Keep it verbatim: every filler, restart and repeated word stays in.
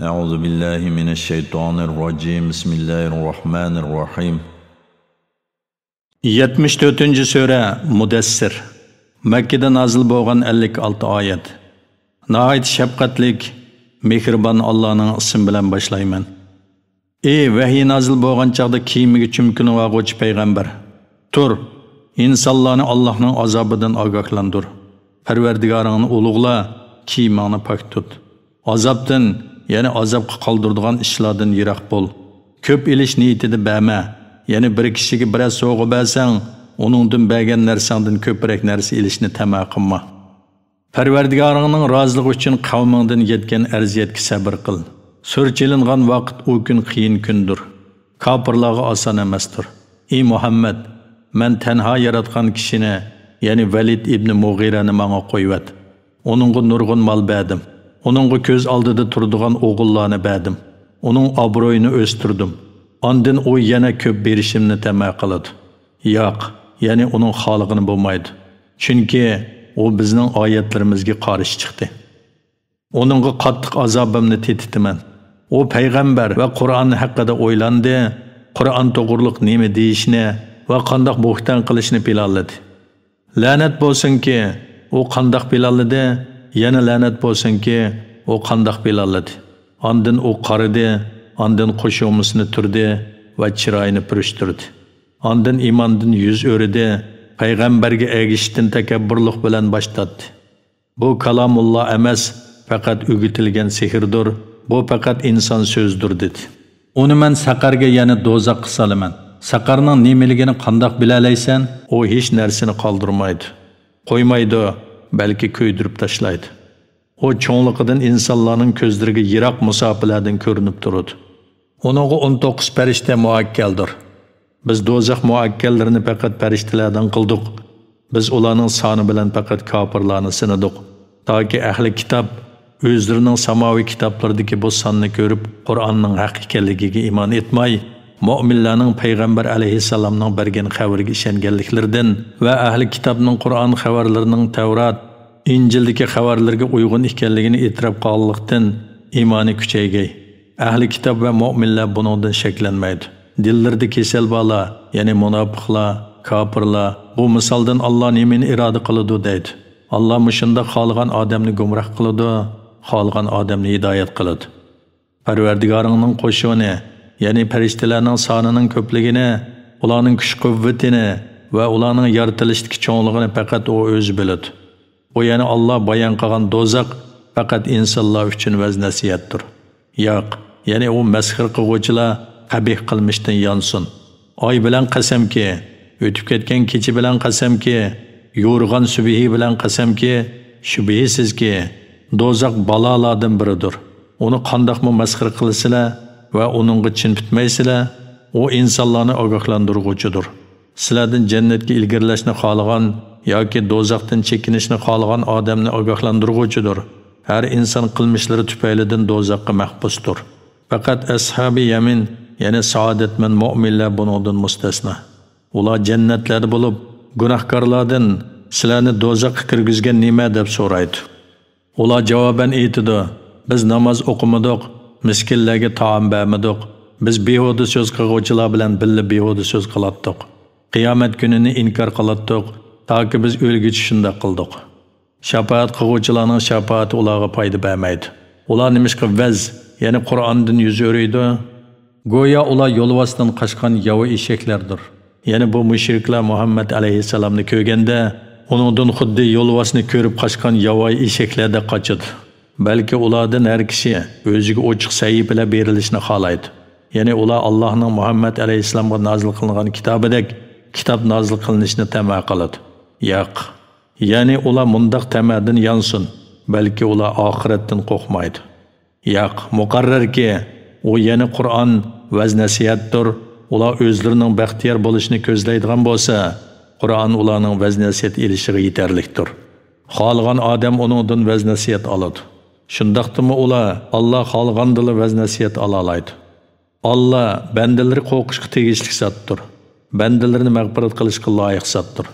أعوذ بالله من الشيطان الرجيم. بسم الله الرحمن الرحيم. يەتمىش تۆتىنچى سۈرە، مۇدەسسىر. مەككىدە نازىل بولغان ئەللىك ئالتە ئايەت. ناھايىتى شەپقەتلىك، مېھرىبان ئاللانىڭ ئىسمى بىلەن باشلايمەن. ئى ۋەھىي نازىل بولغان چاغدا كىيىمىگە چۈمكىنىۋالغۇچى پەيغەمبەر، تۇر، ئىنسانلارنى ئاللاھنىڭ ئازابىدىن ئاگاھلاندۇر. پەرۋەردىگارىڭنى ئۇلۇغلا، كىيىمىڭنى پاك تۇت. ئازابتىن، يەنى ئازابقا قالدۇرىدىغان ئىشلاردىن يىراق بول. كۆپ ئېلىش نىيىتىدە بەرمە. يەنى بىر كىشىگە بىرەر سوۋغا بەرسەڭ، ئۇنىڭدىن بەرگەن نەرسەڭدىن كۆپرەك نەرسە ئېلىشنى تەمە قىلما. پەرۋەردىگارىڭنىڭ رازىلىقى ئۈچۈن قەۋمىڭدىن يەتكەن ئەزىيەتكە سەبىر قىل. سۈر چېلىنغان ۋاقىت ئۇ كۈن قىيىن كۈندۇر. كاپىرلارغا ئاسان ئەمەستۇر. ئى مۇھەممەد، مەن تەنھا ياراتقان كىشىنى، يەنى ۋەلىد ئىبنى مۇغىرەنى ماڭا قويۇۋەت. ئۇنىڭغا نۇرغۇن مال بەردىم. ئۇنىڭغا كۆز ئالدىدا تۇرىدىغان ئوغۇللارنى بەردىم. ئۇنىڭ ئابرۇيىنى ئۆستۈردۈم. ئاندىن ئۇ يەنە كۆپ بېرىشىمنى تەمە قىلىدۇ. ياق، يەنى ئۇنىڭ خالىغىنى بولمايدۇ. چۈنكى ئۇ بىزنىڭ ئايەتلىرىمىزگە قارشى چىقتى. ئۇنىڭغا قاتتىق ئازابىمنى تېتىتىمەن. ئۇ پەيغەمبەر ۋە قۇرئان ھەققىدە ئويلاندى، قۇرئان توغرۇلۇق نېمە دېيىشنى ۋە قانداق بوھتان قىلىشنى پىلانلىدى. لەنەت بولسۇنكى، ئۇ قانداق پىلانلىدى، يەنە لەنەت بولسۇنكى، ئۇ قانداق پىلانلىدى. ئاندىن ئۇ قارىدى، ئاندىن قوشۇمىسىنى تۈردى ۋە چىرايىنى پۈرۈشتۈردى. ئاندىن ئىماندىن يۈز ئۆرۈدى، پەيغەمبەرگە ئەگىشىشتىن تەكەببۇرلۇق بىلەن باش تارتتى. بۇ كالامۇللا ئەمەس، پەقەت ئۆگىتىلگەن سېھىردۇر، بۇ پەقەت ئىنسان سۆزىدۇر، دېدى. ئۇنى مەن سەقەرگە، يەنى دوزاخقا سالىمەن. سەقەرنىڭ نېمىلىكىنى قانداق بىلەلەيسەن؟ ئۇ ھېچ نەرسىنى قالدۇرمايدۇ، قويمايدۇ، بەلكى كۆيدۈرۈپ تاشلايدۇ. ئۇ چوڭلۇقىدىن ئىنسانلارنىڭ كۆزلىرىگە يىراق مۇساپىلەردىن كۆرۈنۈپ تۇرىدۇ. ئۇنىڭغا ئون توققۇز پەرىشتە مۇئەككەلدۇر. بىز دوزاخ مۇئەككەللىرىنى پەقەت پەرىشتىلەردىن قىلدۇق. بىز ئۇلارنىڭ سانى بىلەن پەقەت كاپىرلارنى سىنىدۇق. تاكى ئەھلى كىتاب ئۆزلىرىنىڭ ساماۋىي كىتابلىرىدىكى بۇ ساننى كۆرۈپ، قۇرئاننىڭ ھەق ئىكەنلىكىگە ئىمان ئېيتماي، مۆمىنلەرنىڭ پەيغەمبەر ئەلەيھىسسالامنىڭ بەرگەن خەۋىرىگە ئىشەنگەنلىكلىرىدىن ۋە ئەھلى كىتابنىڭ قۇرئان خەۋەرلىرىنىڭ تەۋرات، ئىنجىلدىكى خەۋەرلىرىگە ئۇيغۇن ئىكەنلىكىنى ئېتىراپ قىلغانلىقتىن ئىمانى كۈچەيگەي. ئەھلى كىتاب ۋە مۆمىنلەر بۇنىڭدىن شەكلەنمەيدۇ. دىللىرىدا كېسەل بارلار، يەنى مۇناپىقلار، كاپىرلار، بۇ مىسالدىن ئاللا نېمىنى ئىرادە قىلىدۇ دەيدۇ. ئاللا مۇشۇنداق خالىغان ئادەمنى گۇمراھ قىلىدۇ، خالىغان ئادەمنى ھىدايەت قىلىدۇ. پەرۋەردىگارىڭنىڭ قوشۇنى، يەنى پەرىشتىلەرنىڭ سانىنىڭ كۆپلۈكىنى، ئۇلارنىڭ كۈچ-قۇۋۋىتىنى ۋە ئۇلارنىڭ يارىتىلىشتىكى چوڭلۇقىنى پەقەت ئۇ ئۆزى بىلىدۇ. بۇ يەنى ئاللا بايان قىلغان دوزاخ پەقەت ئىنسانلار ئۈچۈن ۋەز-نەسىھەتتۇر. ياق، يەنى ئۇ مەسخىرە قىلغۇچىلار قەبىھ قىلمىشتىن يانسۇن. ئاي بىلەن قەسەمكى، ئۆتۈپ كەتكەن كېچە بىلەن قەسەمكى، يورۇغان سۈبھى بىلەن قەسەمكى، شۈبھىسىزكى، دوزاخ بالالاردىن بىرىدۇر. ئۇنى قانداقمۇ مەسخىرە قىلىسىلەر ۋە ئۇنىڭغا چىن پۈتمەيسىلەر؟ ئۇ ئىنسانلارنى ئاگاھلاندۇرغۇچىدۇر. سىلەردىن جەننەتكە ئىلگىرىلەشنى خالىغان ياكى دوزاختىن چېكىنىشنى خالىغان ئادەمنى ئاگاھلاندۇرغۇچىدۇر. ھەر ئىنسان قىلمىشلىرى تۈپەيلىدىن دوزاخقا مەھبۇستۇر. پەقەت ئەسھابى يەمىن، يەنى سائادەتمەن مۆمىنلەر بۇنىڭدىن مۇستەسنا. ئۇلار جەننەتلەردە بولۇپ، گۇناھكارلاردىن، سىلەرنى دوزاخقا كىرگۈزگەن نېمە؟ دەپ سورايدۇ. ئۇلار جاۋابەن ئېيتىدۇ، بىز ناماز ئوقۇمىدۇق، مىسكىنلەرگە تائام بەرمىدۇق، بىز بىھۇدە سۆز قىلغۇچىلار بىلەن بىللە بىھۇدە سۆز قىلاتتۇق. قىيامەت كۈنىنى ئىنكار قىلاتتۇق، تاكى بىز ئۆلگۈچە شۇنداق قىلدۇق. شاپائەت قىلغۇچىلارنىڭ شاپائىتى ئۇلارغا پايدا بەرمەيدۇ. ئۇلار نېمىشقا ۋەز، يەنى قۇرئاندىن يۈز ئۆرۈيدۇ؟ گويا ئۇلار يولۋاستىن قاچقان ياۋا ئېشەكلەردۇر. يەنى بۇ مۇشرىكلار مۇھەممەد ئەلەيھىسسالامنى كۆرگەندە، ئۇنىڭدىن خۇددى يولۋاسنى كۆرۈپ قاچقان ياۋا ئېشەكلەردەك قاچىدۇ. بەلكى ئۇلاردىن ھەر كىشى ئۆزىگە ئوچۇق سەھىپىلەر بېرىلىشىنى خالايدۇ. يەنى ئۇلار ئاللاھنىڭ مۇھەممەد ئەلەيھىسسالامغا نازىل قىلىنغان كىتابىدەك كىتاب نازىل قىلىنىشىنى تەمە قىلىدۇ. ياق. يەنى ئۇلار مۇنداق تەمەدىن يانسۇن، بەلكى ئۇلار ئاخىرەتتىن قورقمايدۇ. ياق، مۇقەررەركى، ئۇ يەنە قۇرئان ۋەز-نەسىھەتتۇر. ئۇلار ئۆزلىرىنىڭ بەختىيار بولۇشىنى كۆزلەيدىغان بولسا، قۇرئان ئۇلارنىڭ ۋەز-نەسىھەت ئېلىشىغا يېتەرلىكتۇر. خالىغان ئادەم ئۇنىڭدىن ۋەز-نەسىھەت ئالىدۇ. شۇنداقتىمۇ ئۇلار ئاللا خالىغاندىلا ۋەز-نەسىھەت ئالالايدۇ. ئاللا بەندىلىرى قورقۇشقا تېگىشلىك زاتتۇر. بەندىلىرىنى مەغپىرەت قىلىشقا لايىق زاتتۇر.